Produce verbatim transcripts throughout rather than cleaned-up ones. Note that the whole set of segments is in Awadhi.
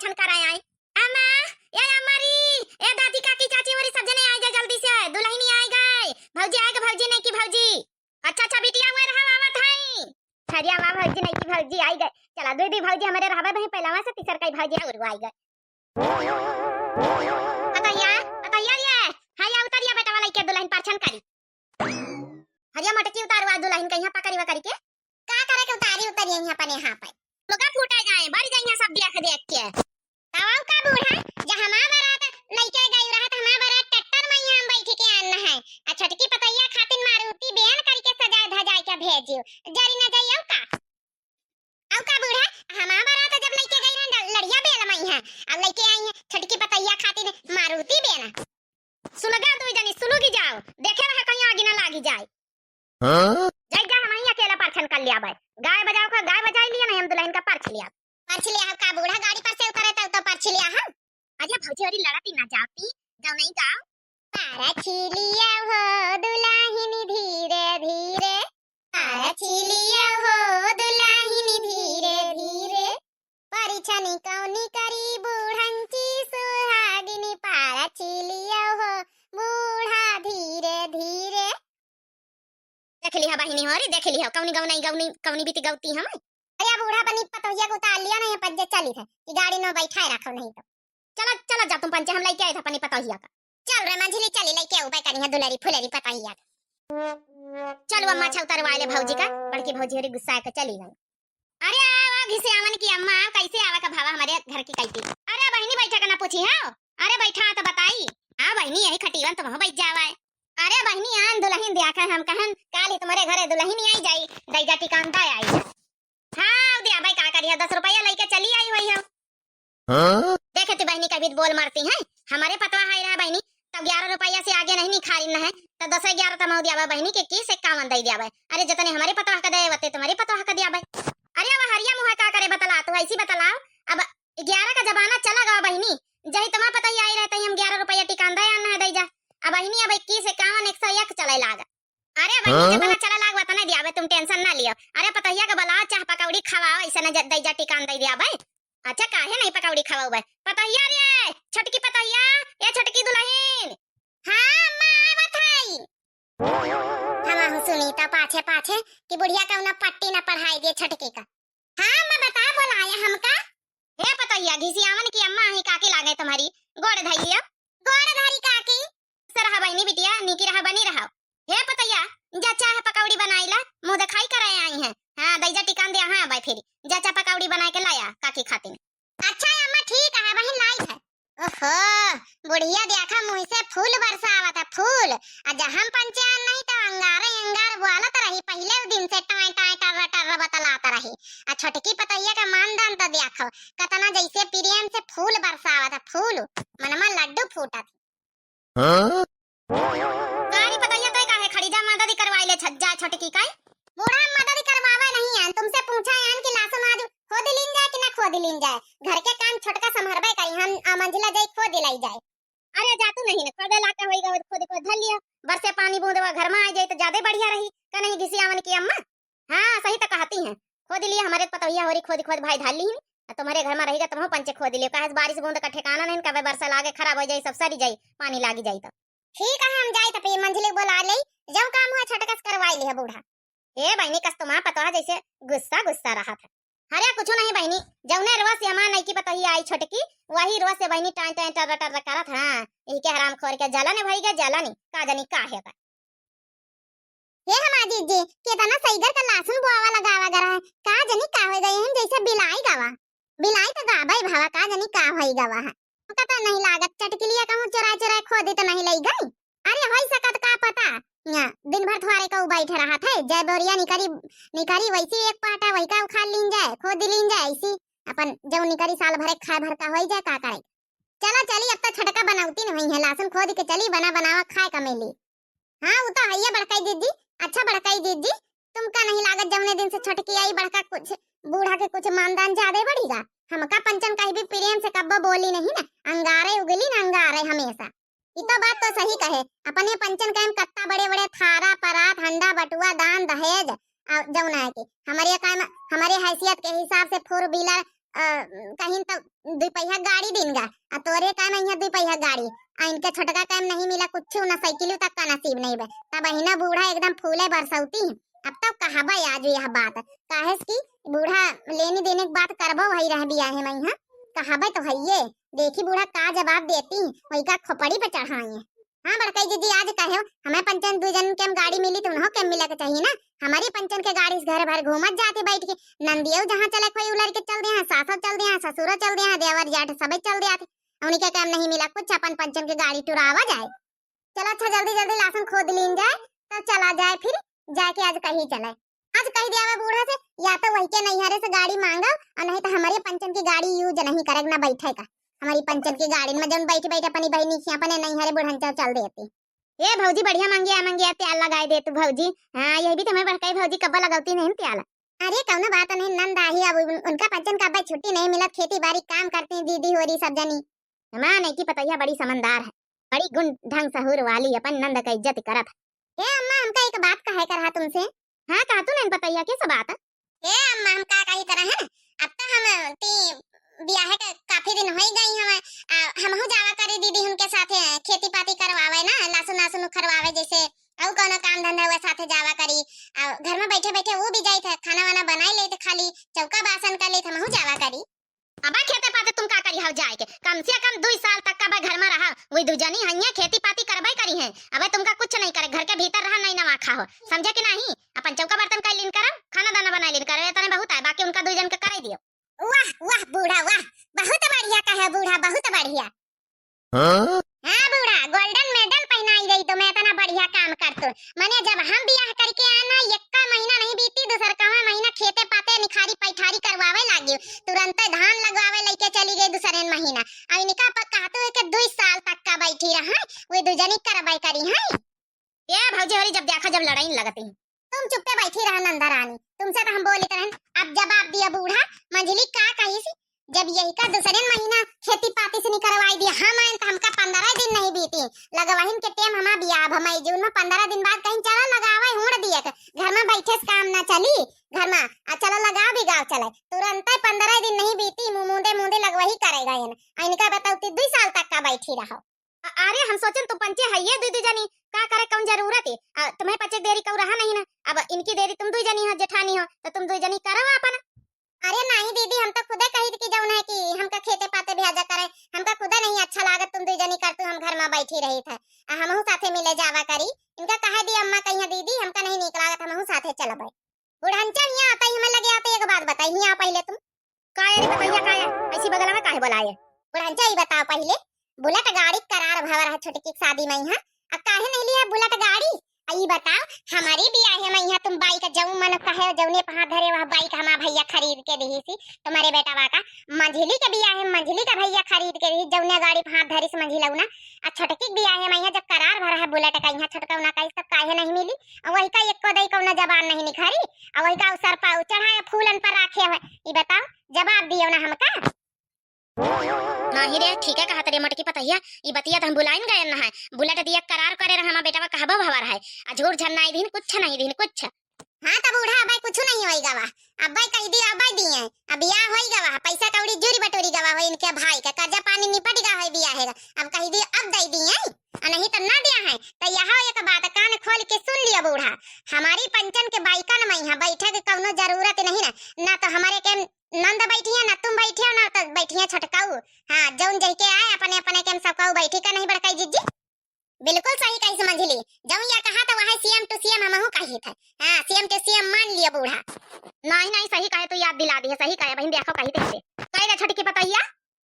छन कराए आई। अम्मा, ए अम्मा री, ए दादी, काकी, चाची, ओरी सब जने आई जा जल्दी से, दुलहिनी आई गए, भौजी आई गए, भौजी नहीं की भौजी। अच्छा, अच्छा बिटिया, हुए रहा, आवत हई। अरे वाह भौजी नहीं की भौजी आई गए। चला दुई दुई भौजी हमरे रहबे, वहीं पहलवा से तीसर कई भौजी और आई गए। पतोहिया, पतोहिया रे, हाय उतरिया बेटवा लइके दुलहिन परछन करी। हरिया मटकी उतारवा दुलहिन कहिया पकड़ी वकड़ी के। का करे के उतारी उतरिया यहाँ पने यहाँ पे। लोगा फूटे जाए, बड़ी जाइया सब देख देख के। तब का बूढ़ा, जब हमार बारात लइके गई रहा, त हमार बारात ट्रैक्टर में यहाँ बैठ के आन है। आ छोटकी पतोहिया खातिन मारुति बेन करके सजाए धजाए के भेजियो। जरी न जाइयो का? अउ का बूढ़ा, हमार बारात जब लइके गई रहा, ल-, लड़िया बेल में यहाँ, अब लइके आई है छोटकी पतोहिया खातिन मारुति बेन। सुलगा दुई जनी, सुलुगी जाओ, देखे रहे कहीं आगी ना लागी जाए। हाँ? जाई जा, हम ही अकेला परछन कर लिया भाई। गाय बजाओ का, गाय बजाई लिया, नहीं हम दुलहिन का परछ लिया। परछ लिया हो का बूढ़ा, गाड़ी पर से उतरे तब तो परछ लिया हो। अरे भौजी, अरे लड़ती ना जाती, जाओ नहीं गाओ। परछ लिया हो दुलहिन धीरे धीरे, परछ लिया हो दुलहिन धीरे धीरे, परिछन कौनी करी बूढ़न की सुहागिनी, परछ लिया हो बूढ़ा धीरे धीरे। देख लिहा बहिनी हो रे, देख लिहा, कौनी गौनई गौनी, कौनी बीती गौती हम। अरे बूढ़ा बनी पतोहिया को उतार लिया ना, ये पज्जे चली थे कि गाड़ी न बैठाए रखो नहीं तो। चला, चला जा तुम पंचे, हम लइके आए थे अपनी पतोहिया का। चल रे मंझली, चली लइके आऊ, करी है दुलरी फुलरी पतोहिया का। चलो अम्मा, अच्छा उतरवा ले भौजी का, बड़की भौजी हो रे गुस्सा के चली गई। अरे आओ, आओ, घिसियावन की अम्मा, आओ, कैसे आवे का भावा हमारे घर की कैती? अरे बहिनी, बैठा का ना पूछी हो? अरे बैठा तो बताई। हाँ बहिनी, यही खटीवन तुम बैठ जावा। अरे बहिनी, आन दुलहिन दिया का हम कहन, काल ही तुम्हारे घरे दुलहिन आई जाई, दैजा टिकान दा आई। हाँ, दिया भाई, का करी है, दस रुपया लइके चली आई हुई हो। हाँ? देखे तू बहिनी, कभी बोल मारती हैं, हमारे पतवा हाई रहा बहिनी, तब ग्यारह रुपया से आगे नहीं निखारिन है, तो दस ग्यारह तमाऊ दियावा बहिनी के, किस इक्यावन दे दियावा। अरे जतने हमारे पतवा का दे, वते तुम्हारे पतवा का दियावा। अरे अब हरिया मुँह का करे बतला, तू ऐसी बतलाओ, अब ग्यारह का जमाना चला गवा बहिनी, जही तुम्हारे पतोहिया आई रहे, तही हम ग्यारह रुपया टिकान दे आना है दे जा। अब बहिनी अब इक्कीस इक्यावन एक सौ एक चले लाग। अरे बहिनी, हाँ? जितना चला लाग उतना दियावे, तुम tension ना लियो। अरे पतोहिया के बुलाओ, चाह पकौड़ी खवाओ, ऐसे न ज-, दे जा टिकान दे दियावे। अच्छा, काहे नहीं पकौड़ी खवाओ बे? पतोहिया रे, छोटकी पतोहिया, ए छोटकी दुलहिन। हाँ अम्मा, आवत हई। हम सुनीता पाछे पाछे कि बुढ़िया का उन्हें पट्टी ना पढ़ाई दिए छोटकी का। हाँ अम्मा, बता, बोलाया हमका। हे पतोहिया, घिसियावन की अम्मा ही काकी लागे तुम्हारी, गोड़ धइलियो। गोड़ धरी काकी। से रहा बहिनी बिटिया, नीकी रहा, बनी रहा। हे पतोहिया, जा चाह पकौड़ी बनाई ला, मुँह देखाई करे आई हैं। हाँ, दैजा टिकान दिया, हाँ भाई फिर जा चाह पकौड़ी बनाए के लाया काकी खातिर। अच्छा अम्मा, ठीक है बहिन, लाई है। ओहो, बुढ़िया देखा मुँह से फूल बरसावत है, फूल। आ जब हम पंचे आन नहीं तो अंगारे अंगार बोलत रही, पहिले उ दिन से टाँय टाँय टर्र टर्र बतलात रही। आ छोटकी पतोहिया का मानदान तो देखो, कतना जैसे प्रेम से फूल बरसावत है, फूल। मनमा लड्डू फूटत। हाँ? का रे पतोहिया, तोय काहे खड़ी, जा मदद करवाई ले छ-, जा छोटकी काई। बूढ़ा मदद करवावे नहीं आन, तुमसे पूछा आन कि लासो माजू खोद लीन जाए कि ना खोद लीन जाए। घर के काम छोटका संभरबे करी, हम आ मंझिला जाई खोद लाई जाए। अरे जा तू नहीं न, खोदे लाके होई गवा, खोद खोद धर लिया। बरसे पानी बूंद वा घर में आ जाई तो ज्यादा बढ़िया रही। का नहीं घिसियावन की अम्मा? हाँ, सही तो कहती हैं। खोद लिया हमारे पतोहिया होरी, खोद खोद भाई धार ली। आ तुम्हारे घर में रहेगा तब पंचे खोद लियो। काहे से बारिश बूंद का ठिकाना नहीं, कबे बरसा लागे खराब हो जाई, सब सरी जाई, पानी लागी जाई तो। ठीक है, हम जाई तो फिर मंझली बोला ले, जब काम हुआ छोटकस करवाई लिया बूढ़ा। ए बहिनी, कस तुम्हार पतोहा जैसे गुस्सा गुस्सा रहा था। अरे कुछ नहीं बहिनी, जौने रोज से हमार नईकी पतोहिया आई छोटकी, वही रोज से बहिनी टाँय टाँय टर्र टर्र करत। हाँ, यही के हराम खोर के जलन भई गे जलन, का जानी का है बा। हे हमार जीजी, केतना सईगर का लासुन बोआवा लगावा गरा है, का जानी का होई गए हैं, जैसे बिलाई गावा। बिलाई तो गाबे भावा, का जानी का होई गवा है। हमका तो नहीं लागत चटकिलिया कहूँ चुराए चुराए खोदी तो नहीं लई गई। अरे होई सकत का पता, यहाँ दिन भर थुआरे का बैठ रहा थे, जय बोरिया निकरी, निकरी वैसी एक पाटा वही का उखाड़ लीन जाए, खोद लीन जाए ऐसी, अपन जब निकरी साल भरे खाए भर का होई जाए, का करे। चला चली, अब तो छटका बनौती नहीं है, लासुन खोद के चली, बना बनावा खाए का मिली। हाँ, उ तो हइये बड़काई दीदी, अच्छा बड़काई दीदी, तुमका नहीं लागत जौने दिन से छोटकी आई बड़का कुछ बूढ़ा के कुछ मानदान ज्यादा बढ़ी गा। हमका पंचन कहीं भी प्रेम से कब्बो बोली नहीं ना, अंगारे उगली ना अंगारे हमेशा। इ तो बात तो सही कहे, अपने पंचन कहे में कत्ता बड़े बड़े थारा परात हंडा बटुआ दान दहेज, आ, जौना है कि हमरे काम, हमरे हैसियत के हिसाब से four wheeler अ, कहिन तो दुपहिया गाड़ी दीन गा, आ तोरे काम अइहा दुपहिया गाड़ी, आ इनके छोटका काम नहीं मिला कुछ ना, साइकिल तक का नसीब नहीं बे। तब अहिना बूढ़ा एकदम फूले बरसौती। अब तब कहबे आज यह बात, काहे से कि बूढ़ा लेनी देने के बात करबो वही रह बियाहे मइहा, कहबे तो हइये। देखी बूढ़ा का जवाब देती, वही का खोपड़ी पे चढ़ाई। हाँ बड़कई जीजी, आज कहे हो, हमें पंचन दू जन के हम गाड़ी मिली तो उन्हों के मिले के चाहिए ना। हमारी पंचन के गाड़ी से घर भर घूमत जाती बैठ के, नंदियो जहाँ चले कोई उलर के चल दिया, सासो चल दिया, ससुरो चल दिया, देवर जेठ सबे चल दिया थे। उनके काम नहीं मिला कुछ, अपन पंचन के गाड़ी टुरावा जाए। चलो अच्छा, जल्दी जल्दी लासन खोद लीन जाए, तब चला जाए फिर, जाके आज कहीं चले। आज कह दिया बूढ़ा से, या तो वही के नैहरे से गाड़ी मांगो, और नहीं तो हमारे पंचन की गाड़ी यूज नहीं करे ना बैठे का। हमारी पंचन की गाड़ी में जौन बैठ बैठ अपनी बहनी की अपने नैहरे बुढ़ंचा चल देती। ए भौजी, बढ़िया मंगिया मंगिया त्याल लगाए दे तू भौजी। हाँ, यही भी तुम्हें बड़काई भौजी कब्बा लगौती नहीं त्याल। अरे कौनो बात नहीं, नंद आही, अब उन-, उनका पंचन का भाई छुट्टी नहीं मिलत, खेती बाड़ी काम करती दीदी हो रही सब जनी। हमार नैकी पतैया बड़ी समझदार है, बड़ी गुण ढंग सहूर वाली, अपन नंद का इज्जत करत है। ए अम्मा, हमका एक बात कहे कर हा तुमसे। हाँ, कहा तू नहीं पतैया, कैसा बात? ए अम्मा, हम का कही तरह है, अब तो हम ती बियाहे के काफी दिन हो ही गई हमें। आ, हमहू जावा करी दीदी उनके साथे खेती पाती करवावे ना, लहसुन लहसुन उखरवावे, जैसे और कौनो काम धंधा हुआ साथे जावा करी। आ, घर में बैठे बैठे वो भी जाइत है, खाना वाना बनाई लेत, खाली चौका बासन कर लेत, हमहू जावा करी। अबे खेते पाते तुम का करी हो जाए के? कम से कम दुई साल तक का अबे घर में रहा, वही दू जनी हइये खेती पाती करबे करी हैं। अबे तुमका कुछ नहीं करे, घर के भीतर रहा, नहीं नवा खा हो, समझे कि नहीं? अपन चौका बर्तन कर लीन करब, खाना दाना बनाई लीन करब, इतने बहुत है, बाकी उनका दू जन के कराई दियो। वाह वाह बूढ़ा वाह, बहुत बढ़िया कहे बूढ़ा, बहुत बढ़िया। हाँ? हाँ बूढ़ा, गोल्डन मेडल पहनाई रही तो मैं इतना बढ़िया काम करतो। मने जब हम बियाह करके आना, एक्का महीना नहीं बीती, दूसर कवा महीना खेते पाते निखारी पैठारी करवावे लागी, तुरंते धान लगवावे लेके चली गई दूसरे महीना। अब इनका पर कहतो है कि दुई साल तक का बैठी रहा, वे दू जनी करवाई करी है। ए भौजी होरी, जब देखा जब लड़ाई लगती। तुम चुप्पे बैठी रहा नंदा रानी, तुमसे तो हम बोली तरहन। अब जवाब दिया बूढ़ा, मंझली का कही सी, जब यही का दूसरे महीना खेती पाती से निकरवाई दिया, हम आए तो हमका पंद्रह दिन नहीं बीती, लगवाहिन के टेम हमा बियाह भा मई जून में, पंद्रह दिन बाद कहीं चला लगावे हुड़ दिए के, घर में बैठे से काम ना चली, घर में आ चला लगा भी गाँव चले, तुरंत पंद्रह दिन नहीं बीती, मुँह मूंदे मूंदे लगवही करेगा ये ना। इनका बताओ ती दुई साल तक का बैठी रहो। अ-, अरे, हम सोचन तू पंचे हइये दुई दुई जनी, का करे, कौन जरूरत है? अ, तुम्हें पचे देरी कऊ रहा नहीं ना, अब इनकी देरी तुम दुई जनी हो, जेठानी हो, तो तुम दुई जनी करो अपन। अरे नहीं दीदी, हम तो खुदे कही थी कि जौन है कि हमका खेते पाते भेजा करे, हमका खुदे नहीं अच्छा लागत, तुम दुई जनी कर तू, हम घर में बैठी रही थे, आ हमहू साथे मिले जावा करी। इनका कहे दी अम्मा कहिया दीदी, हमका नहीं नीक लागत, हमहू साथे चलबे। बुढ़ंचा हियाँ आता ही हमें लगे आते, एक बात बताई, हियाँ पहले तुम। काहे रे पतैया, काहे? ऐसी बगल में काहे बोलाए? बुढ़ंचा, ई बताओ पहले, बुलेट गाड़ी करार भवा रहा छोटकी के शादी में यहाँ, आ काहे नहीं लिया बुलेट गाड़ी? आ ई बताओ, हमारी बियाहे में यहाँ तुम बाइक जऊ मन कहे, जौने पे हाथ धरे वह बाइक हमार भैया खरीद के दिही सी, तुम्हारे बेटवा का। मंझली के बियाहे में मंझली का भैया खरीद के दिही, जौने गाड़ी पे हाथ धरिस मंझिलौना। आ छोटकी के बियाहे में यहाँ जब करार भरा है बुलेट का, यहाँ छोटकौना का, तब काहे नहीं मिली? आ वही का एको दई कौनो जबान नहीं निखारी, आ वही का सर पर चढ़ाए फूलन पर राखे है। ई बताओ, जवाब दियो ना हमका। नहीं रे, ठीक है कहत रे मोटकी पतैया, ई बतिया तो हम भुलाइन गए ना है। बुलेट दिया करार करे रहा, हमार बेटवा कहबो भवा रहा है, आ झूठ झन्नाई दिन कुछ नहीं दिन कुछ। हाँ, तब बूढ़ा अबै कुछ नहीं होई गवा, अबै कह दी अबै दिए, अब बियाह होई गवा, पैसा कौड़ी जुरी बटोरी गवा हो, इनके भाई का कर्जा पानी निपट गवा है बियाहे का, अब कह दी अब दे दिए, आ नहीं तो ना दिया है। तो यह एक बात कान खोल के सुन लियो बूढ़ा, हमारी पंचन के बाइकन में यहाँ बैठे के कौनो जरूरत नहीं ना, ना तो हमारे के नंद बैठी है, ना तुम बैठी हो, ना तो बैठी है छोटकाऊ। हाँ, जौन जही के आए अपने अपने के हम सबकाऊ बैठी का नहीं बड़काई जिज्जी। बिल्कुल सही कही समझ ली, जौन या कहा तो वह same to same हमहू कही थे। हाँ, same to same मान लियो बूढ़ा। नहीं नहीं, सही कहे, तू याद दिला दी है, सही कहे बहन, देखो कही थे। कही रे छोटकी पतैया।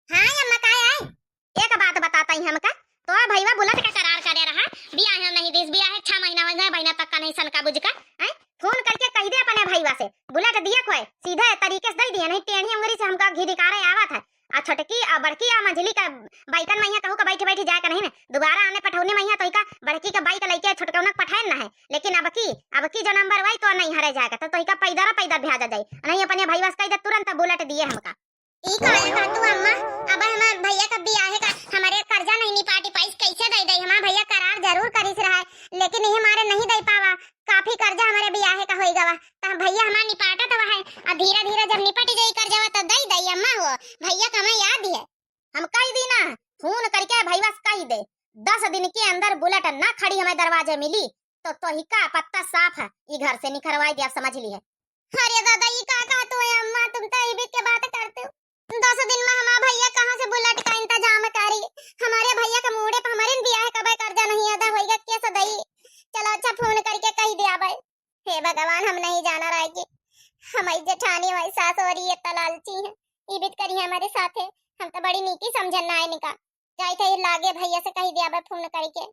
हाँ अम्मा, का है? एक बात बताता ही हमका, तो भैया बुलेट का करार करे रहा, बियाह हम नहीं दिस, बियाह है छह महीना हो गए, महीना तक का नहीं सनका बुझ का, हैं? फोन करके कह दे अपने भैया से, बुलेट दिया कोई, सीधे तरीके से दे दिए, नहीं टेढ़ी उंगली से हमका घी धिकारे आवत है। आ छोटकी, आ बड़की, आ मंझली का बाइकन में यहाँ कहूँ का बैठी बैठी जाए का नहीं ना, दोबारा आने पठौनी में यहाँ तो इका बड़की का बाइक लेके छोटकौना के पठाए ना है, लेकिन अब की, अब की जो नंबर वही तो नहीं हरे जाएगा, तो, तो इका पैदरा पैदर भेजा जाए, नहीं अपने भैया से कह दे तुरंत बुलेट दिए हमका। ई काहे कहतू अम्मा, अब हमार भैया का बियाहे का हमरे कर्जा नहीं निपाटी पाइस, कैसे दे दई? हमार भैया करार जरूर करिस रहा है, लेकिन ये मारे नहीं दे पावा, काफी कर्जा हमरे बियाहे का होई गवा, त हम भैया हमार निपाटत हवा है, आ धीरे धीरे जब निपट जाई कर्जवा त दे दई। अम्मा हो, भइया का हमें याद है, हम कहि दी ना, फोन करिके भइया से कहि दे, दस दिन के अंदर बुलेट ना खड़ी हमें दरवाजे मिली, तो तोहिका पत्ता साफ है, ई घर से निखरवाई दे, अब समझ ली है। अरे दादा, ई का कहत हो अम्मा, तुम तो इबित के बात करत हो। दस दिन में हमार भइया कहाँ से बुलेट का इंतजाम करी? हमरे भइया के मूड़े पे हमरे न बियाह कबे कर्जा नहीं अदा होइगा, केस दई? चलो अच्छा, फोन करिके कहि दियाबे। हे भगवान, हम नहीं जाना रहे कि हमरी जेठानी, हमरी सास अउर ये इतना लालची है, इबित करी है हमरे साथे। हम तो बड़ी नीकी समझन ना है इनका। जाई थे लागे भइया से कहि दियाबे फोन करिके।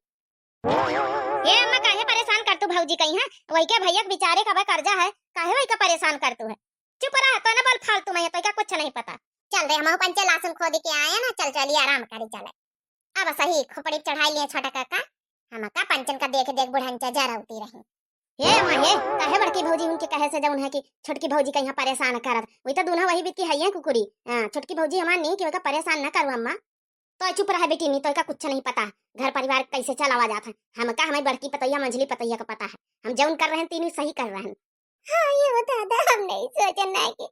ए अम्मा, काहे परेशान करतू भौजी कइहाँ? वही के भइया के बिचारे का बा कर्जा है, काहे वही का परेशान करतू है? चुप रह, तो ना बोल फालतू में, तो का कुछ नहीं पता। चल रे, हमहू पंचे लासुन खोदी के आए ना, चल चली आराम करी चले। अब सही खोपड़ी चढ़ाई लिए छोटा काका, हम का पंचन का देख देख बुढ़न चा जरौती रही। हे माँ हे, काहे बड़की भौजी उनके कहे से जौन है कि छोटकी भौजी कइहाँ परेशान करत, वही तो दूल्हा वही बीत की है ये कुकुरी। हाँ, छोटकी भौजी हमार नहीं कि वही का परेशान ना करू अम्मा। तो चुप रह बेटी, नहीं तो का कुछ नहीं पता, घर परिवार कैसे चलावा जात है। हमका हमें बड़की पतैया मंझली पतैया का पता है, हम जौन कर रहे हैं तीनों सही कर रहे हैं। हाँ ये दादा, हम नहीं सोचन ना कि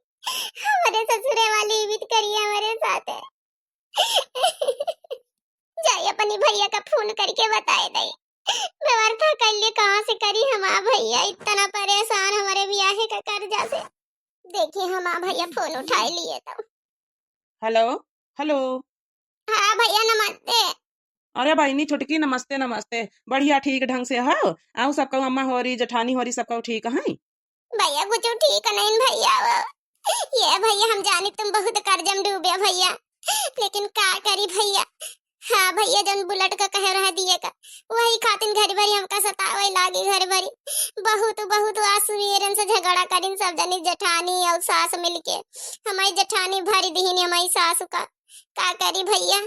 हमरे ससुरे वाली इबित करी हमरे साथे। जाई अपनी भइया का फोन करिके बताए दई। व्यवस्था कर लिए कहाँ से करी हमार भइया, इतना परेशान हमरे बियाहे का कर्जा से। देखी हमार भइया फोन उठाए लिए तो। हेलो, हेलो। हाँ भइया नमस्ते। अरे बहिनी छोटकी नमस्ते, नमस्ते। बढ़िया ठीक ढंग से हो? आऊ सबका अम्मा होरी, जेठानी होरी सबका ठीक है? भइया कुछ ठीक नहीं भइया वो। ये भइया हम जानी तुम बहुत कर्जम डूबे भइया, लेकिन का करी भइया। हाँ भइया, जौन बुलेट का कहे रहा दिए का, वही खातिन घर भरी हमका सतावे लागी घर भरी। बहुत, बहुत आज सुबेरन से झगड़ा करिन सब जनी जेठानी और सास मिलके। हमारी जेठानी भरी दिहिन हमारी सासु का। का करी भइया,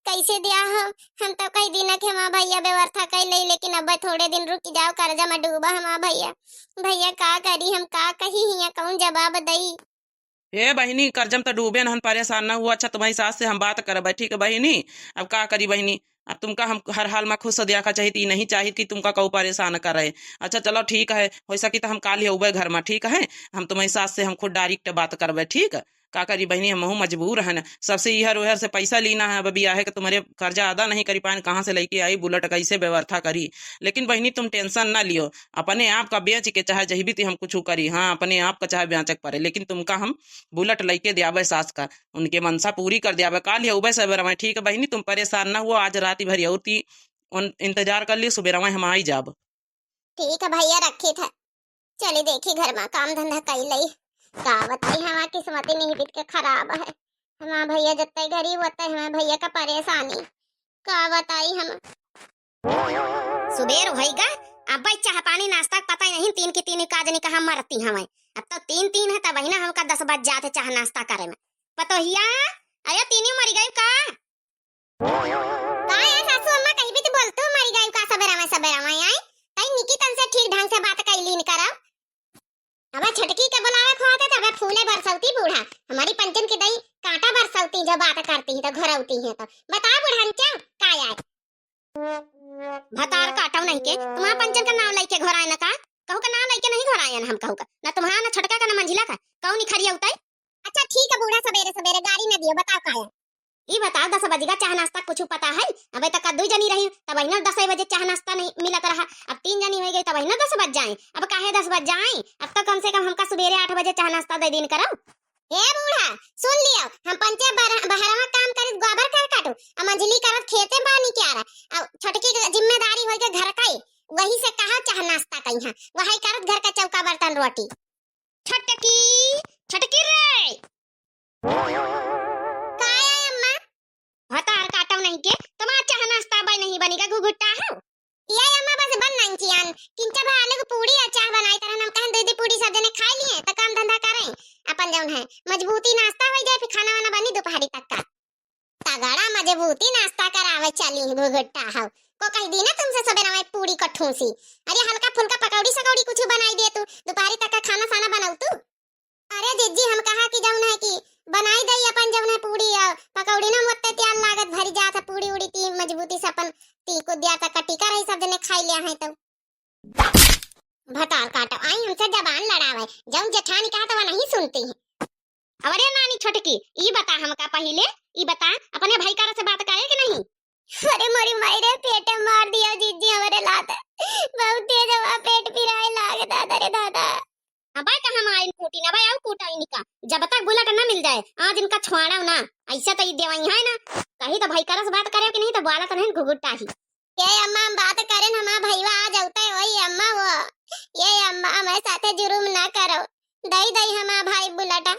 कैसे दिया हम? हम तो कही दीना कि हमार भइया व्यवस्था कर ले, लेकिन अब थोड़े दिन रुक जाओ, कर्जा में डूबा हमार भइया। भइया का करी हम, का कही हिया, कौन जवाब दई? हे बहिनी, कर्जम तो डूबे न हन, परेशान न हुआ। अच्छा, तुम्हारी सास से हम बात करब, ठीक है बहिनी? अब का करी बहिनी, अब तुमका हम हर हाल में खुश देखा चाहित, ई नहीं चाहित कि तुमका कहू परेशान करे। अच्छा चलो ठीक है, हो सकी तो हम काल ही अउबे घर में, ठीक है? हम तुम्हारी सास से हम खुद direct बात करबे, ठीक? का करी बहिनी, हमहू मजबूर हन, सबसे इहर उहर से पैसा लीना है, अब बियाहे के तुम्हारे कर्जा अदा नहीं करी पाएन, कहाँ से लइके आई बुलेट, कैसे व्यवस्था करी? लेकिन बहिनी तुम tension ना लियो, अपने आप का बेच के चाहे जही भी ती हम कुछ करी, हाँ, अपने आप का चाहे बेचक पड़े, लेकिन तुमका हम बुलेट लइके दियाबे सास का, उनके मनसा पूरी कर दियाबे। काल ही अउबे सबेरा में, ठीक है बहिनी, तुम परेशान ना हुआ, आज रात भर और ती उन-, इंतजार कर लियो, सुबेरा में हम आई जाब। ठीक है भइया, रखी था। चली देखी घर में काम धंधा कई लई। का बताई, हमार किस्मत ही निहिबित के खराब है। हमार भइया जत्ते घरी होते हमार भइया का परेशानी। का बताई हम। सुबेर होइगा, अब भाई चाह पानी नाश्ता का पता ही नहीं, तीन की तीन का जनी कहाँ मरती हमें। अब तो तीन तीन है, तब वही ना हमका दस बज जाते चाह नाश्ता करे में। पतोहिया, अरे तीनों मरी गई का? का ए सासू अम्मा, कहीं भी तो बोलतू, मरी गई का सबेरा में, सबेरा में आई? तई निकी तन से ठीक ढंग से बात कई लीन करब। अब छोटकी के बुलावे खोते, तबे फूले बरसौती बूढ़ा। हमारी पंचन की दई कांटा बरसौती, जो बात करती है तो घरौती है तो। बता बुढ़ांचा, का आए? भतार काटव नहीं के, तुम्हारा पंचन का नाम लइके घोराए न का? कहू का नाम लइके नहीं घोराए न हम कहू का। ना तुम्हारा, ना छोटका का, ना मंझिला का। कहू निखरिया उताई। अच्छा ठीक है बूढ़ा, सबेरे सबेरे गारी न दियो, बताओ का है? ई बताओ, दस बजिगा, चाह नाश्ता कुछ पता है? अबे तक दुई जनी रही, तब इन्हें दस बजे चाह नाश्ता नहीं मिलत रहा। अब तीन जनी हो गई, तब इन्हें दस बज जाए। अब काहे दस बज जाए? अब तो कम से कम हमका सुबेरे आठ बजे चाह नाश्ता दे दिन करो। हे बूढ़ा, सुन लियो, हम पंचे बहरवा काम करित गोबर कर काटू, आ मंझली करत खेते बानी क्यारा, आ छोटकी के जिम्मेदारी होई के घर का ही, वही से कहा चाह नाश्ता कइहाँ, वही करत घर का चौका बर्तन रोटी। छोटकी, छोटकी रे। का है अम्मा? भतार काटव नहीं के, तुम्हार चाह नाश्ता बन नहीं बनी का घुघुट्टा हो? ये अम्मा बस बन नहीं कियान, किंचा भर आलू की पूड़ी और चाह बनाई तरह हम कहन दीदी पूड़ी सब जने खाई लिए, तो काम धंधा करें, अपन जौन है मजबूती नाश्ता हो जाए, फिर खाना वाना बनी दोपहरी तक का। तगड़ा मजबूती नाश्ता करावे चली घुघुट्टा हो। को कह दी ना तुमसे सबेरा में पूड़ी को ठूसी। अरे हल्का फुल्का पकौड़ी सकौड़ी कुछ बनाई दे तू, दोपहरी तक का खाना साना बनाऊ तू। अरे जिज्जी, हम कहा कि जौन है कि बनाई दई अपन जौन है पूड़ी और पकौड़ी ना, मोत्ते त्याल लागत भरी जात है पूड़ी उड़ी ती मजबूती से अपन ती को दिया तक टीका रही सब जने खाई लिया है तो। भतार काटो आई हमसे जबान लड़ावे, जौन जेठानी कहा तो वह नहीं सुनती है। अरे नानी छोटकी, ई बता हमका पहिले, ई बता, अपने भाई का से बात करे कि नहीं? अरे मोरी माई रे, पेटे मार दिया जीजी हमरे लात। बहुत तेज हवा पेट पिराए लाग दादा रे दादा। अबे कहाँ मारिन कूटी ना भाई, आऊ कूटा इनका। जब तक बुलेट ना मिल जाए, आज इनका छोड़ाओ ना। ऐसे तो ई देवइहैं ना। कही तो भाई का से बात करे कि नहीं तो बोला तो नहीं घुघुटा ही। ये अम्मा हम बात करेन, हमार भईवा आ जाते वही अम्मा वो। ये अम्मा हमारे साथे जुलुम ना करो। दई दई हमार भाई बुलेट।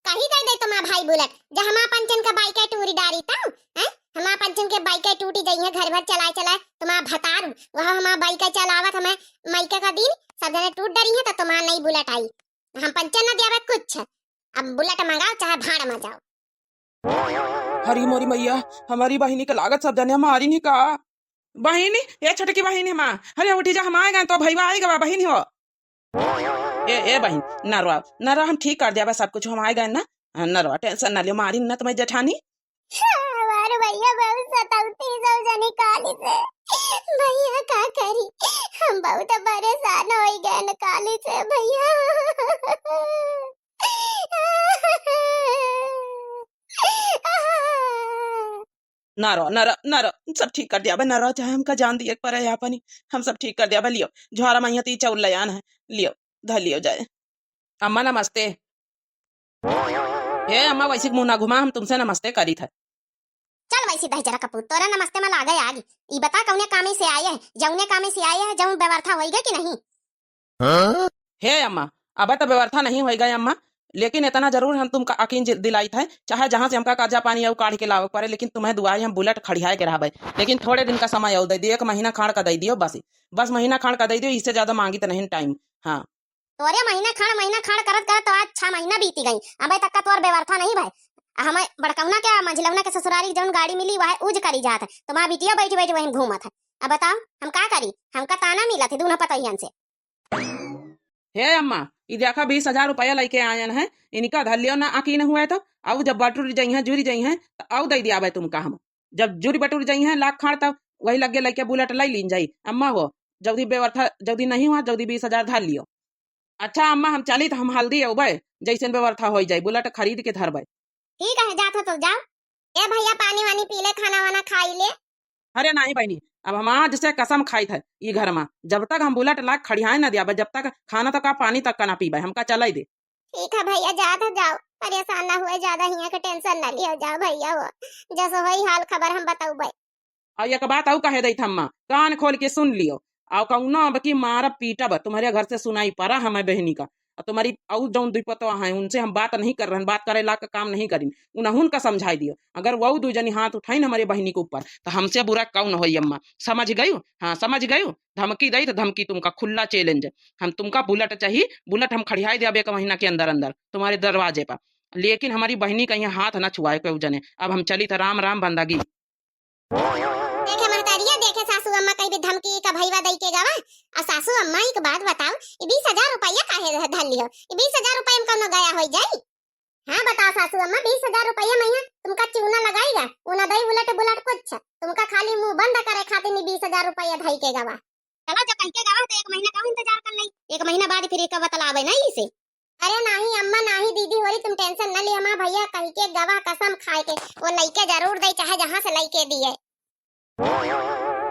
कही दे दे तुम्हार भाई बुलेट, जब हमार पंचन का बाइक है टूरी डारी तब, हैं? हमार पंचन के बाइक है टूटी जइहैं घर भर चलाए चलाए, तुम्हार भतार, वह हमार बाइक है चलावत हमें मइका का दिन, सब जने टूट डरिहैं तो तुम्हार नई बुलेट आई। हम पंचन न दियावे कुछ, अब बुलेट मंगाओ चाहे भाड़ में जाओ। हरी मोरी मैया, हमारी बहिनी के लागत सब जने मारिन ही का? बहिनी, ए छोटकी बहिनी हमार, अरे उठी जा, हम आए गए तो भईवा आए गवा बहिनी हो। ए, ए बहिन, ना रो, ना रो, हम ठीक कर दिया बस सब कुछ, हम आए गए ना। हाँ, ना रो, टेंशन ना लियो, मारिन ना तुम्हें जेठानी। हमार भईया बहुत सतावती सब जनी काली से। भईया का करी, हम बहुत परेशान होई गए न काली से भईया। ना रो, ना रो, ना रो, सब ठीक कर दिया बे, ना रो, चाहे हमका जान दिए पर है अपनी, हम सब ठीक कर दिया बे। लियो, झोरा में यहाँ ती चाउर ले आन है, लियो, धर लियो जाए। अम्मा नमस्ते। हे अम्मा, वैसे मुंह ना घुमा, हम तुमसे नमस्ते करी थे। चल वैसे दहिजरा कपूत, तोरा नमस्ते में लागे आगी। ई बता कौने कामे से आए है, जौने कामे से आए है, जौन व्यवस्था होई गई कि नहीं? हे अम्मा, अब तो व्यवस्था नहीं होई गई अम्मा, लेकिन इतना जरूर हम तुमका यकीन जि-, दिलाई थे, चाहे जहाँ से हमका कर्जा पानी आऊ काढ़ के लावे पड़े, लेकिन तुम्हें दुआई हम बुलेट खड़ियाए के रहबे, लेकिन थोड़े दिन का समय और दे दियो, एक महीना खाड़ का दे दियो बस, बस महीना खाड़ का दे दियो, इससे ज्यादा मांगी तो नहीं टाइम। हाँ। तोरे महीना खाड़, महीना खाड़ करत करत तो आज छह महीना बीती गई, अबे तक का तोर व्यवस्था नहीं भय। आ हमें बड़कौना के, मझिलौना के ससुरारी जौन गाड़ी मिली, वह यूज करी जात है, तुम्हार बिटिया बैठी बैठी वहीं घूमत है। अब बताओ हम का करी, हमका ताना मिलत है दोनों पतोहियन से। हे अम्मा, ई देखा बीस हजार रुपया लेके आयन है, इनका धर लियो ना, अकीन हुए तो, अउ जब बटुर जइहैं, जुरि जइहैं, तो अउ दे दियाबे तुमका हम। जब जुरि बटुर जइहैं लाख खाड़, तब वही लगे लेके बुलेट ले लीन जाई। अम्मा हो, जल्दी व्यवस्था, जल्दी नहीं हुआ, जल्दी बीस हजार धर लियो। अच्छा अम्मा, हम चली तो हम हल्दी अउबे, जैसन व्यवस्था होई जाई, बुलेट खरीद के धरबे। ठीक है, जात हो तो जाओ। ए भैया, पानी वानी पी ले, खाना वाना खाई ले। अरे नहीं बहिनी, अब हम आज से कसम खाइत है, ई घर मा जब तक हम बुलेट लाग खड़ियाए न दियाबे, जब तक खाना तक का पानी तक का ना पीबे, हमका चलाई दे। ठीक है भैया, जात हो जाओ, परेशान ना हुए ज्यादा, हियाँ के टेंशन ना लियो जाओ भैया हो, जैसे होई हाल खबर हम बतौबे। और एक बात और कहे देत हम्मा, कान खोल के सुन लियो, और कौनो अब की मारब पीटब, तुम्हरे घर से सुनाई पड़ा हमें बहिनी का। और तुम्हारी और जौन दुई पतवा हैं, उनसे हम बात नहीं कर रहन, बात करे लाग का काम नहीं करिन। उनहुन का समझाई दियो, अगर वो दुई जनी हाथ उठाइन हमारे बहिनी के ऊपर, तो हमसे बुरा कौन होई अम्मा, समझ गयू? हाँ, समझ गयू? धमकी दई तो धमकी तुमका खुला challenge, हम तुमका बुलेट चाहिए, बुलेट हम खड़ियाई दे अब एक महीना के अंदर अंदर तुम्हारे दरवाजे पर, लेकिन हमारी बहिनी का यहाँ हाथ ना छुआए केहू जने। अब हम चली तो राम राम बंदगी। देखे महतारिया, देखे सासू अम्मा कहीं भी धमकी का भईवा दई के गवा। आ सासू अम्मा, एक बात बताओ, ई बीस हजार रुपया काहे धर लियो? ई बीस हजार रुपया में कौनो गया होई जाई? हाँ बताओ सासू अम्मा, बीस हजार रुपया में यहाँ तुमका चूना लगाई गा, ऊना दई उलट बुलट कुछ, तुमका खाली मुंह बंद करे खातिर ई बीस हजार रुपया धई के गवा। चला, जब कह के गवा तो एक महीना का इंतजार कर ले, एक महीना बाद फिर एक बतलावे ना इसे। अरे नाही अम्मा, नाही दीदी होरी, तुम टेंशन न लियो, हमार भैया कह के गवा कसम खाए के, वो लइके जरूर दे, चाहे जहाँ से लइके दिए।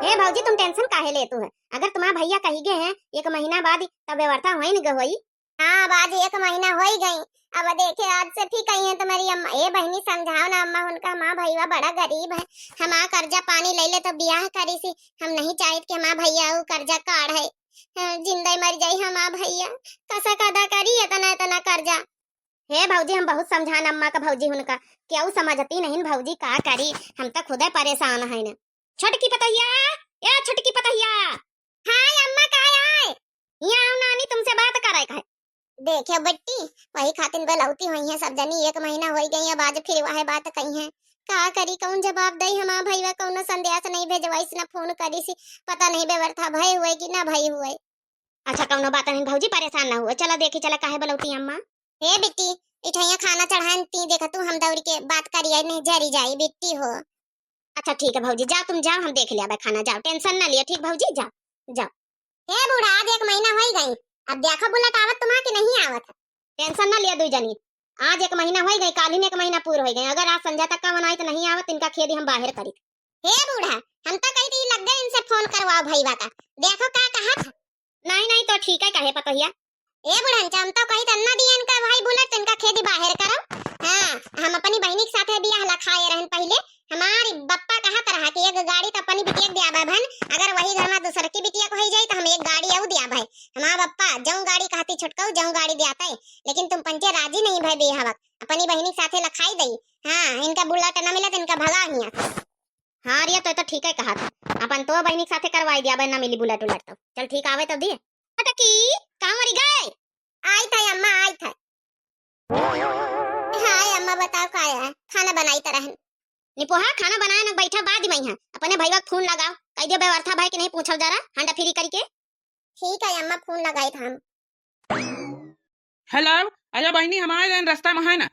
हे भौजी, तुम टेंशन काहे लेतू है? अगर तुम्हार भैया कही गए हैं एक महीना बाद, तब व्यवस्था होई न होई। हाँ, अब आज एक महीना होई गई। अब देखे, आज से फिर कही है तुम्हारी अम्मा, ए बहिनी समझाओ ना अम्मा, उनका हमार भैया बड़ा गरीब है, हमार कर्जा पानी ले ले तो बियाह करी सी, हम नहीं चाहित कि हमार भैया वो कर्जा काढ़ है। हाँ, जिंदा मर जाई हमार भैया, कसा कदा करी इतना इतना कर्जा। हे भौजी, हम बहुत समझान अम्मा का भौजी हुनका, केहू समझती नहीं भौजी, का करी, हम तो खुदे परेशान है न। छोटकी पतहिया, ए छोटकी पतहिया। हाँ अम्मा, का आए? यहाँ आओ नानी, तुमसे बात करे का है। देखे बिट्टी, वही खातिन बलौती हुई है सब जनी, एक महीना होई गई, अब आज फिर वह बात कही है। का करी, कौन जवाब दई हमार भईवा, कौनो संदेश नहीं भेजवाइस, ना फोन करी सी, पता नहीं व्यवस्था भय हुए कि ना भय हुए। अच्छा, कौनो बात नहीं भौजी, परेशान ना हुआ, चला देखी, चला काहे बलौती अम्मा। हे बिट्टी, इठैया खाना चढ़ान ती, देखा तू हम दौड़ के बात करिए, नहीं जरी जाई बिट्टी हो। अच्छा ठीक है भौजी, जाओ तुम जाओ, हम देख लिया बे खाना, जाओ टेंशन ना लिया, ठीक भौजी, जाओ, जाओ। हे बूढ़ा, आज एक महीना होई गई, अब देखो बुलेट आवत तुम्हार कि नहीं आवत है। टेंशन ना लिया दुई जनी, आज एक महीना होइ गए, कालिन एक महीना पूर होइ गए। अगर आज संझा तक का मनाई तो नहीं आवत, इनका खेदी हम बाहर करी। हे बूढ़ा, हम तो कही थी लग गए इनसे फोन करवाओ भईवा का, देखो का कहा था। नहीं, नहीं, तो ठीक है कहे पतोहिया। ए बुढ़न, हम तो कही त ना दिए इनका भाई बुलेट, तो इनका खेदी बाहर करो। हाँ, हम अपनी बहिनी के साथे बियाह लखाए रहन पहिले। हमारी बप्पा कहत रहा कि एक गाड़ी तो अपनी बिटिया के दिया बहन, अगर वही घर में दूसर की बिटिया को हो जाई तो हम एक गाड़ी और दिया भाई। हमारा बप्पा जौन गाड़ी कहती छुटकाऊ जौन गाड़ी दिया तय, लेकिन तुम पंचे राजी नहीं भाई बियाह वक्त अपनी बहिनी के साथे लखाई दई। हाँ, इनका बुलेट ना मिले तो इनका भगा हिया। हाँ रिया, तो, तो ठीक है कहा था, अपन तो बहिनी के साथे करवाई दिया भाई, ना मिली बुलेट उलेट तो। चल ठीक आवे तब दिए। अटकी, कहाँ मरी गए? आई था अम्मा, आई था। हाय अम्मा, बताओ का है? खाना बनाई तरह। निपोहा, खाना बनाए न बैठा, बाद में यहाँ अपने भईवा के फोन लगाओ, कह दियो व्यवस्था भाई कि नहीं पूछल जा रहा, हंडा फिरी करके। ठीक है अम्मा, फोन लगाई था हम। हेलो, अरे बहिनी, हम आए रहन, रास्ता में है ना।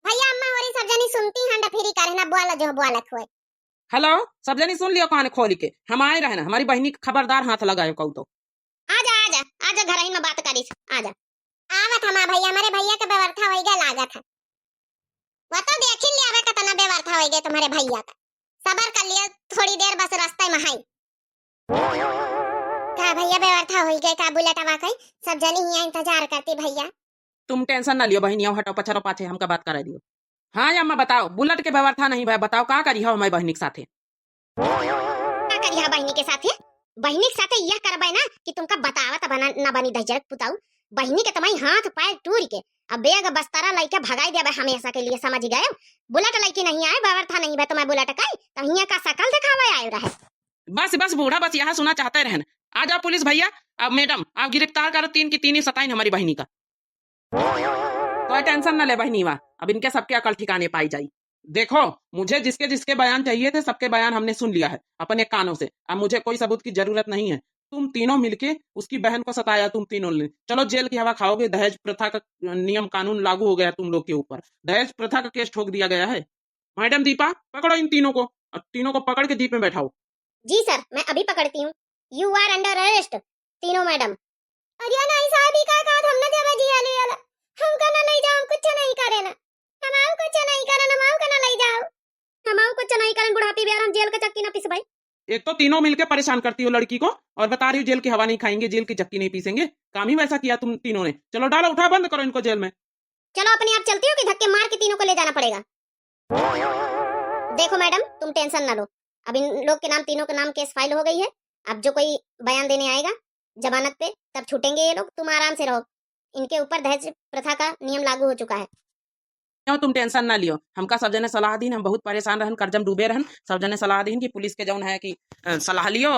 भैया अम्मा होरी सब जनी सुनती हंडा फिरी करे ना, बोला जो बोलत होए। हेलो, सब जनी सुन लियो कान खोल के, हम आए रहन, हमारी बहिनी के खबरदार हाथ लगायो कहू तो। आजा, आजा, आजा, घर ही में बात करिस, आजा। आवत हमा भैया, हमारे भैया के व्यवस्था होई गया लागत है। वो तो देखी लिया अबे कितना व्यवस्था होई गया तुम्हारे भैया का। सबर कर लियो थोड़ी देर, बस रास्ते में है। का भैया व्यवस्था होई गया का बुलेटवा कई? सब जनी हिया इंतजार करती भैया। तुम टेंशन ना लियो बहिनिया, हटो पछरो पाछे, हमका बात करे दियो। हाँ अम्मा बताओ, बुलेट के व्यवस्था नहीं भाई, बताओ का करी हो हमारी बहिनी के साथे? का करिहा बहिनी के साथे? बहिनी के साथे यह करबे ना कि तुमका बतावत बना, ना बनी दहिजर पुताऊ। बहिनी के तुम्हारी हाथ पैर टूर के अब बैग बस्तरा लइके भगाई देबे हमेशा के लिए, समझ गए? बुलेट लइके नहीं आए, व्यवस्था नहीं बे तुम्हें बुलेट का, तो हियाँ का शकल दिखावे आए रहे। बस, बस बूढ़ा, बस यह सुना चाहते रहन। आ जाओ पुलिस भैया, अब मैडम, आप गिरफ्तार करो तीन की तीन ही सताइन हमारी बहिनी का। कोई टेंशन न ले बहिनीवा, अब इनके सबके अकल ठिकाने पाई जाई। देखो, मुझे जिसके जिसके बयान चाहिए थे, सबके बयान हमने सुन लिया है अपने कानों से। अब मुझे कोई सबूत की जरूरत नहीं है। तुम तीनों मिलके उसकी बहन को सताया, तुम तीनों ने। चलो जेल की हवा खाओगे, दहेज प्रथा का नियम कानून लागू हो गया तुम लोग के ऊपर, दहेज प्रथा का केस ठोक दिया गया है। मैडम दीपा, पकड़ो इन तीनों को, और तीनों को पकड़ के जीप में बैठाओ। जी सर, मैं अभी पकड़ती हूँ। You are under arrest, तीनों मैडम। अरे नहीं साहब, ई का कहत, हम ना जाबे जिया ले आला। हमका ना ले जाओ, हम कुछ नहीं करे ना। हम आऊ कुछ नहीं करे, हम आऊ का ना ले जाओ। हम आऊ कुछ नहीं करे, बुढ़ापी बेर हम जेल के चक्की ना पिसबे। एक तो तीनों मिलके परेशान करती हो लड़की को और बता रही हो जेल की हवा नहीं खाएंगे, जेल की चक्की नहीं पीसेंगे। काम ही वैसा किया तुम तीनों ने। चलो डालो, उठा, बंद करो इनको जेल में। चलो अपने आप चलती हो कि धक्के मार के तीनों को ले जाना पड़ेगा? देखो मैडम, तुम टेंशन ना लो, अब इन लोग के नाम, तीनों के नाम केस फाइल हो गई है। अब जो कोई बयान देने आएगा जमानत पे, तब छूटेंगे ये लोग, तुम आराम से रहो। इनके ऊपर दहेज प्रथा का नियम लागू हो चुका है। क्यों, तुम टेंशन ना लियो, हमका सब जने सलाह दीन, हम बहुत परेशान रहन, कर्जा में डूबे रहन, सब जने सलाह दीन कि पुलिस के जौन है कि, अ, सलाह लियो,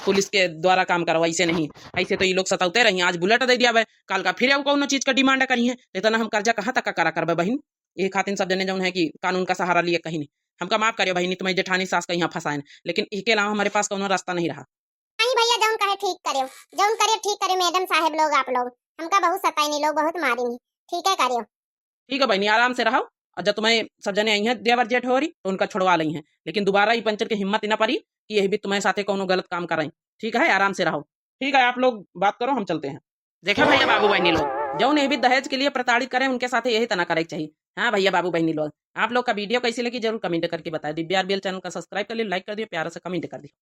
पुलिस के द्वारा काम करो, ऐसे नहीं, ऐसे तो ये लोग सतावते रही। आज बुलेट दे दिया बे, काल का फिर अब कौनो चीज का डिमांड करी है, इतना हम कर्जा कहाँ तक का करा करबे बहिन? ये खातिर सब जने जौन है कि कानून का सहारा लिए कहीं नहीं। हमका माफ करियो बहिनी, तुम्हारी जेठानी सास का यहाँ फंसाएन, लेकिन इसके अलावा हमारे पास कौनो रास्ता नहीं रहा। नहीं भैया, जौन कहे ठीक करियो, जौन करियो ठीक करियो मैडम साहेब लोग, आप लोग। हमका बहुत सताइनी लोग, बहुत मारिनी। ठीक है करियो। ठीक है बहिनी, आराम से रहो, और जब तुम्हें सब जने आई हैं देवर जेठ होरी तो उनका छुड़वा लई हैं, लेकिन दोबारा ई पंचर के हिम्मत ही ना पड़ी कि यही भी तुम्हारे साथे कौनो गलत काम करें। ठीक है, आराम से रहो। ठीक है, आप लोग बात करो, हम चलते हैं। देखा भैया बाबू बहिनी लोग, जौन ये भी दहेज के लिए प्रताड़ित करें, उनके साथे यही तना करे के चाहिए। हाँ भैया बाबू बहिनी लोग, आप लोग का वीडियो कैसी लगी जरूर कमेंट करके बताएं। दिव्या आरबीएल चैनल का सब्सक्राइब कर लियो, लाइक कर दियो, प्यारा सा कमेंट कर दियो।